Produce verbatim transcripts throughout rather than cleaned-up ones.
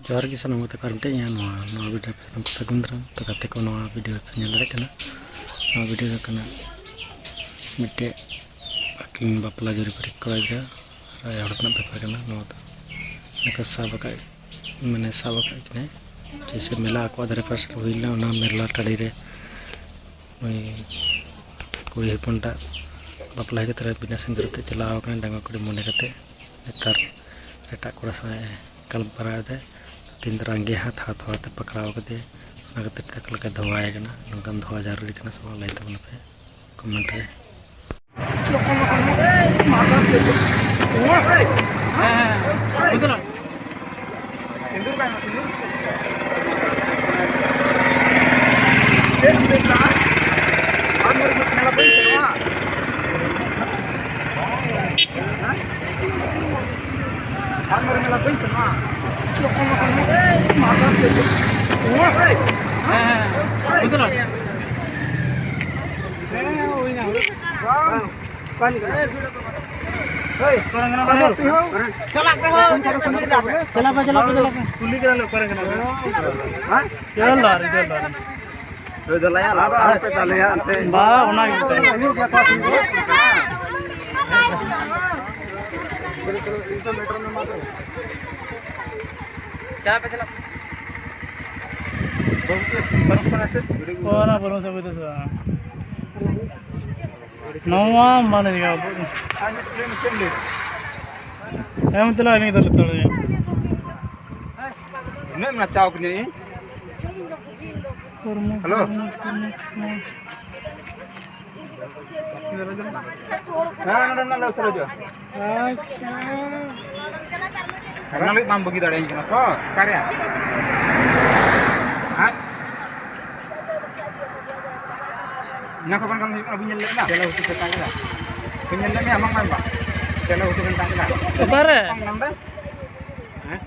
ᱡᱚᱦᱟᱨ ᱜᱮ ᱥᱟᱱᱟᱢ ᱜᱟᱛᱮ ᱠᱚ, ᱟᱨ ᱢᱤᱫᱴᱮᱡ ᱤᱧᱟᱹᱜ ᱱᱚᱣᱟ, ᱱᱚᱣᱟ ᱵᱷᱤᱰᱤᱭᱳ ᱨᱮ ᱥᱟᱱᱟᱢ ᱠᱚ ᱥᱟᱹᱜᱩᱱ ᱫᱟᱨᱟᱢ᱾ ᱛᱚ ᱜᱟᱛᱮ ᱠᱚ, ᱱᱚᱣᱟ ᱵᱷᱤᱰᱤᱭᱳ ᱯᱮ ᱧᱮᱞ ᱫᱟᱲᱮᱭᱟᱜ ᱠᱟᱱᱟ, ᱱᱚᱣᱟ ᱵᱷᱤᱰᱤᱭᱳ ᱫᱚ ᱠᱟᱱᱟ ᱢᱤᱫᱴᱮᱡ ᱟᱹᱠᱤᱱ ᱵᱟᱯᱞᱟ ᱡᱩᱨᱤ ᱯᱟᱹᱨᱤ ᱠᱚᱲᱟ ᱜᱤᱫᱽᱨᱟᱹ ᱟᱨ ᱟᱭᱳ ᱦᱚᱲ ᱨᱮᱱᱟᱜ ᱵᱮᱯᱟᱨ ᱠᱟᱱᱟ᱾ ᱱᱚᱣᱟ ᱫᱚ ᱱᱚᱝᱠᱟ ᱥᱟᱵ ᱟᱠᱟᱫ, ᱢᱟᱱᱮ ᱥᱟᱵ ᱟᱠᱟᱫ ᱠᱤᱱᱟᱭ, ᱡᱮᱭᱥᱮ ᱢᱮᱞᱟ ᱟᱠᱚᱣᱟᱜ ᱫᱷᱟᱨᱮ ᱯᱟᱥᱮ ᱨᱮ ᱦᱩᱭ ᱞᱮᱱᱟ, ᱚᱱᱟ ᱢᱮᱞᱟ ᱴᱟᱺᱰᱤ ᱨᱮ ᱩᱱᱤ ᱠᱩᱲᱤ ᱦᱚᱯᱚᱱᱴᱟᱜ ᱵᱟᱯᱞᱟ ᱦᱩᱭ ᱠᱟᱛᱮ ᱨᱮ ᱵᱤᱱᱟᱹ ᱥᱤᱸᱫᱩᱨ ᱛᱮ ᱪᱟᱞᱟᱣ ᱟᱠᱟᱱᱟᱭ ᱰᱟᱺᱜᱩᱣᱟᱹ ᱠᱩᱲᱤ ᱢᱚᱱᱮ ᱠᱟᱛᱮ᱾ ᱱᱮᱛᱟᱨ ᱮᱴᱟᱜ ᱠᱚᱲᱟ ᱥᱟᱶ ᱮ ᱜᱟᱞᱢᱟᱨᱟᱣ ᱮᱫᱟᱭ᱾ ᱛᱤᱱ ᱫᱟᱨᱟᱢ ᱜᱮ ᱦᱟᱛ ᱦᱟᱛ ᱦᱟᱛ ᱮ ᱯᱟᱠᱲᱟᱣ ᱠᱟᱫᱮᱭᱟ, ᱚᱱᱟ ᱠᱷᱟᱹᱛᱤᱨ ᱛᱮ ᱚᱠᱟ ᱞᱮᱠᱟᱭ ᱫᱷᱚᱣᱟᱭᱮ ᱠᱟᱱᱟ, ᱱᱚᱝᱠᱟᱱ ᱫᱷᱚᱣᱟ ᱡᱟᱹᱨᱩᱨᱤ ᱠᱟᱱᱟ ᱥᱮ ᱵᱟᱝ, ᱞᱟᱹᱭ ᱛᱟᱵᱚᱱ ᱯᱮ ᱠᱚᱢᱮᱱᱴ ᱨᱮ᱾ ᱦᱮᱸ, ᱦᱮᱸ, ᱦᱮᱸ᱾ ᱥᱤᱸᱫᱩᱨ ᱠᱟᱭ ᱢᱮ, ᱥᱤᱸᱫᱩᱨ᱾ ᱪᱮᱫ ᱮᱢ ᱞᱟᱹᱭ ᱠᱮᱫᱟ? ᱟᱨ ᱢᱤᱫ ᱢᱮᱞᱟ ᱵᱟᱹᱧ ᱥᱮᱱᱚᱜᱼᱟ᱾ ᱦᱮᱸ? ᱟᱨ ᱢᱤᱫ ᱢᱮᱞᱟ ᱵᱟᱹᱧ ᱥᱮᱱᱚᱜᱼᱟ᱾ ᱦᱮᱸ, ᱦᱮᱸ, ᱦᱮᱸ᱾ ᱵᱟᱝ᱾ ᱚᱠᱟᱭ ᱠᱟᱱᱟ? ᱦᱳᱭ᱾ ᱚᱠᱟᱨᱮ ᱢᱮᱱᱟᱢᱟ? ᱪᱟᱞᱟᱜ ᱯᱮ, ᱦᱳᱭ᱾ ᱪᱟᱞᱟᱜ ᱯᱮ, ᱪᱟᱞᱟᱜ ᱯᱮ, ᱪᱟᱞᱟᱜ ᱯᱮ᱾ ᱠᱩᱞᱤ ᱠᱟᱱᱟ ᱞᱮ, ᱚᱠᱟᱨᱮ ᱠᱟᱱᱟ ᱯᱮ? ᱦᱮᱸ? ᱡᱚᱞ ᱫᱟᱨ, ᱡᱚᱞ ᱫᱟᱨ᱾ ᱦᱳᱭ, ᱫᱚ ᱞᱟᱭᱟ, ᱟᱫᱚ ᱟᱞᱚᱯᱮ ᱫᱟᱞᱮᱭᱟ ᱮᱱᱛᱮ᱾ ᱵᱟ, ᱚᱱᱟ ᱜᱮ᱾ ᱪᱟᱞᱟᱜ ᱯᱮ, ᱪᱟᱞᱟᱜ ᱯᱮ᱾ ᱚᱱᱟ ᱵᱟᱹᱱᱩᱜ ᱛᱟᱵᱚ ᱫᱚ᱾ ᱱᱚᱣᱟ ᱢᱟᱱᱮ ᱡᱟᱭᱜᱟ ᱟᱵᱚ᱾ ᱦᱮᱸ, ᱪᱟᱞᱟᱜ ᱢᱤᱫ ᱫᱚ ᱞᱮᱛᱟᱲ ᱜᱮ᱾ ᱩᱱᱟᱹᱜ ᱮᱢ ᱱᱟᱪᱟᱣ ᱠᱟᱹᱧᱟ ᱤᱧ? ᱦᱚᱲᱢᱚ, ᱦᱮᱞᱳ᱾ ᱦᱚᱲᱢᱚ, ᱦᱚᱲᱢᱚ, ᱦᱚᱲᱢᱚ᱾ ᱦᱮᱸ, ᱱᱚᱰᱮ ᱢᱮᱱᱟᱜ ᱞᱮ ᱩᱥᱟᱹᱨᱟ ᱦᱤᱡᱩᱜᱼᱟ᱾ ᱟᱪᱪᱷᱟ᱾ ᱚᱱᱟ ᱞᱟᱹᱜᱤᱫ ᱵᱟᱢ ᱵᱟᱹᱜᱤ ᱫᱟᱲᱮᱭᱟᱹᱧ ᱠᱟᱱᱟ ᱛᱚ? ᱚᱠᱟᱨᱮ? ᱦᱮᱸ? ᱚᱱᱟ ᱠᱷᱚᱱ ᱵᱟᱝ ᱦᱩᱭᱩᱜ ᱠᱟᱱᱟ, ᱵᱟᱹᱧ ᱧᱮᱞ ᱞᱮᱫ ᱢᱮᱭᱟ? ᱪᱮᱞᱮ ᱦᱩᱴᱩ ᱥᱮᱛᱟ ᱠᱮᱫᱟ? ᱵᱟᱹᱧ ᱧᱮᱞ ᱞᱮᱫ ᱢᱮᱭᱟ ᱟᱢᱟᱜ ᱢᱟ ᱵᱟᱝ? ᱪᱮᱞᱮ ᱦᱩᱴᱩ ᱥᱮᱛᱟ ᱠᱮᱫᱟ? ᱚᱠᱟᱨᱮ? ᱵᱟᱝ ᱧᱟᱢ ᱫᱟ? ᱦᱮᱸ?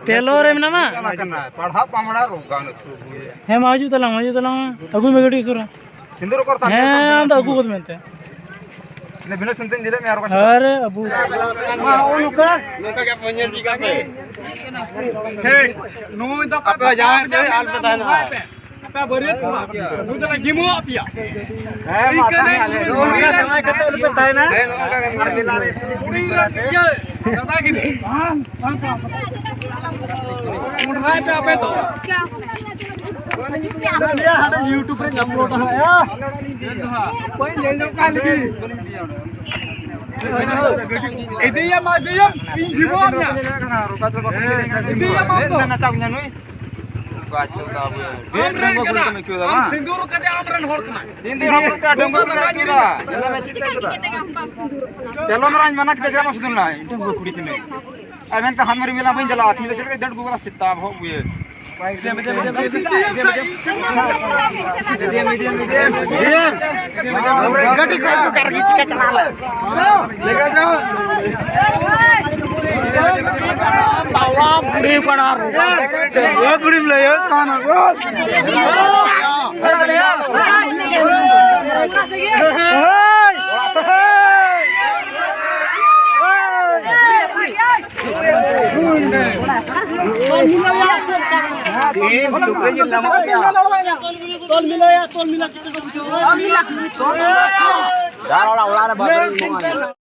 ᱴᱮᱞᱚᱨ ᱨᱮ ᱢᱮᱱᱟᱢᱟ? ᱪᱟᱞᱟᱜ ᱠᱟᱱᱟ, ᱯᱟᱲᱦᱟᱜ ᱯᱟᱢᱲᱟ ᱨᱳᱜᱟᱱ ᱟᱹᱛᱩ ᱜᱮ᱾ ᱦᱮᱸ, ᱢᱟ ᱦᱤᱡᱩᱜ ᱛᱟᱞᱟᱝ ᱢᱮ, ᱦᱤᱡᱩᱜ ᱛᱟᱞᱟᱝ ᱢᱮ᱾ ᱟᱹᱜᱩᱭ ᱢᱮ ᱜᱟᱹᱰᱤ ᱩᱥᱟᱹᱨᱟ᱾ ᱥᱤᱸᱫᱩᱨ ᱚᱠᱚᱨ ᱛᱟᱢ? ᱦᱮᱸ, ᱟᱢ ᱫᱚ ᱟᱹᱜᱩ ᱜᱚᱫ ᱢᱮ ᱮᱱᱛᱮ᱾ ᱵᱤᱱᱟᱹ ᱥᱩᱱᱛᱟᱹᱧ ᱤᱫᱤ ᱞᱮᱫ ᱢᱮᱭᱟ ᱟᱨ ᱵᱟᱠᱷᱟᱱ ᱟᱨᱮ ᱟᱵᱚ ᱢᱟ ᱦᱚᱸᱜᱼᱚ ᱱᱚᱝᱠᱟ᱾ ᱱᱚᱝᱠᱟ ᱜᱮ ᱟᱯᱮ ᱧᱮᱞ ᱪᱤᱠᱟ ᱯᱮ? ᱴᱷᱤᱠ᱾ ᱱᱩᱭ ᱫᱚ ᱟᱯᱮ ᱡᱟᱶᱟᱭ ᱯᱮ ᱟᱨ ᱯᱮ ᱛᱟᱦᱮᱱᱟ᱾ ᱟᱯᱮ ᱵᱟᱹᱨᱭᱟᱹᱛ ᱠᱚᱲᱟ᱾ ᱱᱩᱭ ᱫᱚ ᱞᱮ ᱡᱤᱢᱟᱹᱣᱟᱜ ᱯᱮᱭᱟ᱾ ᱦᱮᱸ, ᱢᱟ ᱤᱱᱠᱟᱹ ᱛᱟᱦᱮᱸ ᱟᱞᱮ ᱱᱚᱝᱠᱟ ᱡᱟᱶᱟᱭ ᱠᱟᱛᱮ ᱟᱞᱚ ᱯᱮ ᱛᱟᱦᱮᱱᱟ᱾ ᱦᱮᱸ, ᱱᱚᱝᱠᱟ ᱜᱮ᱾ ᱠᱩᱲᱤ ᱨᱮᱱ ᱤᱭᱟᱹ ᱫᱟᱫᱟᱜᱤᱨᱤ᱾ ᱢᱚᱰᱨᱟᱭ ᱯᱮ ᱟᱯᱮ ᱫᱚ᱾ ᱦᱟᱸᱰᱮ YouTube ᱨᱮᱧ upload ᱟ ᱦᱟᱸᱜ, ᱭᱟ᱾ ᱵᱟᱹᱧ ᱧᱮᱞ ᱧᱚᱜ ᱠᱟᱜ ᱞᱮᱜᱮ᱾ ᱤᱫᱤᱭᱮᱢ, ᱤᱫᱤᱭᱮᱢ, ᱤᱧ ᱵᱷᱤᱵᱚ ᱟᱢ ᱭᱟ᱾ ᱤᱫᱤᱭᱮᱢ ᱟᱢ ᱫᱚ᱾ ᱱᱟᱪᱟᱣ ᱜᱮᱭᱟ ᱱᱩᱭ᱾ ᱟᱢ ᱨᱮᱱ ᱠᱟᱱᱟ᱾ ᱟᱢ ᱥᱤᱸᱫᱩᱨ ᱠᱟᱫᱮ ᱟᱢ ᱨᱮᱱ ᱦᱚᱲ ᱠᱟᱱᱟᱭ᱾ ᱥᱤᱸᱫᱩᱨ ᱦᱚᱸ ᱠᱚ ᱰᱟᱹᱝᱜᱩᱣᱟᱹ ᱠᱚᱲᱟ ᱠᱟᱱᱟ᱾ ᱪᱮᱫ ᱞᱮᱠᱟ ᱢᱮᱱᱟ? ᱪᱮᱫ ᱞᱮᱠᱟ ᱢᱮᱱᱟ? ᱪᱚᱞᱚ ᱢᱟᱨᱟᱝ ᱢᱟᱱᱟ ᱠᱮᱫᱟ, ᱪᱮᱫᱟᱜ ᱵᱟᱢ ᱥᱤᱸᱫᱩᱨ ᱞᱮᱱᱟ? ᱤᱧ ᱴᱷᱮᱱ ᱠᱩᱲᱤ ᱠᱟᱱᱟᱭ᱾ ᱟᱨ ᱢᱮᱱᱛᱮ ᱦᱟᱱᱢᱟᱨᱤ ᱢᱮᱞᱟ ᱵᱟᱹᱧ ᱪᱟᱞᱟᱜᱼᱟ, ᱛᱤᱦᱤᱧ ᱫᱚ ᱪᱮᱫ ᱞᱮᱠᱟ ᱰᱟᱹᱱ ᱠᱚ ᱠᱟᱱᱟ, ᱥᱮᱛᱟ ᱵᱚᱦᱚᱜ ᱵᱩᱭᱟᱹ᱾ ᱜᱟᱹᱰᱤ ᱠᱚ ᱟᱹᱜᱩ ᱠᱟᱜ ᱨᱮᱜᱮ ᱪᱤᱠᱟ ᱪᱟᱞᱟᱣ ᱞᱮ᱾ ᱵᱟᱵᱟ ᱵᱩᱲᱦᱤ ᱯᱟᱲᱟ ᱨᱮ᱾ ᱚ ᱠᱩᱲᱤᱢ ᱞᱟᱹᱭ ᱠᱟᱱᱟ᱾ ᱛᱚᱞ ᱢᱤᱞᱟᱹᱭᱟ, ᱛᱚᱞ ᱢᱤᱞᱟ ᱪᱮᱫ ᱠᱚ ᱵᱩᱡᱷᱟᱹᱣᱟ? ᱡᱟᱦᱟᱸ ᱚᱲᱟᱜ, ᱚᱲᱟᱜ ᱨᱮ ᱵᱟᱵᱮᱨ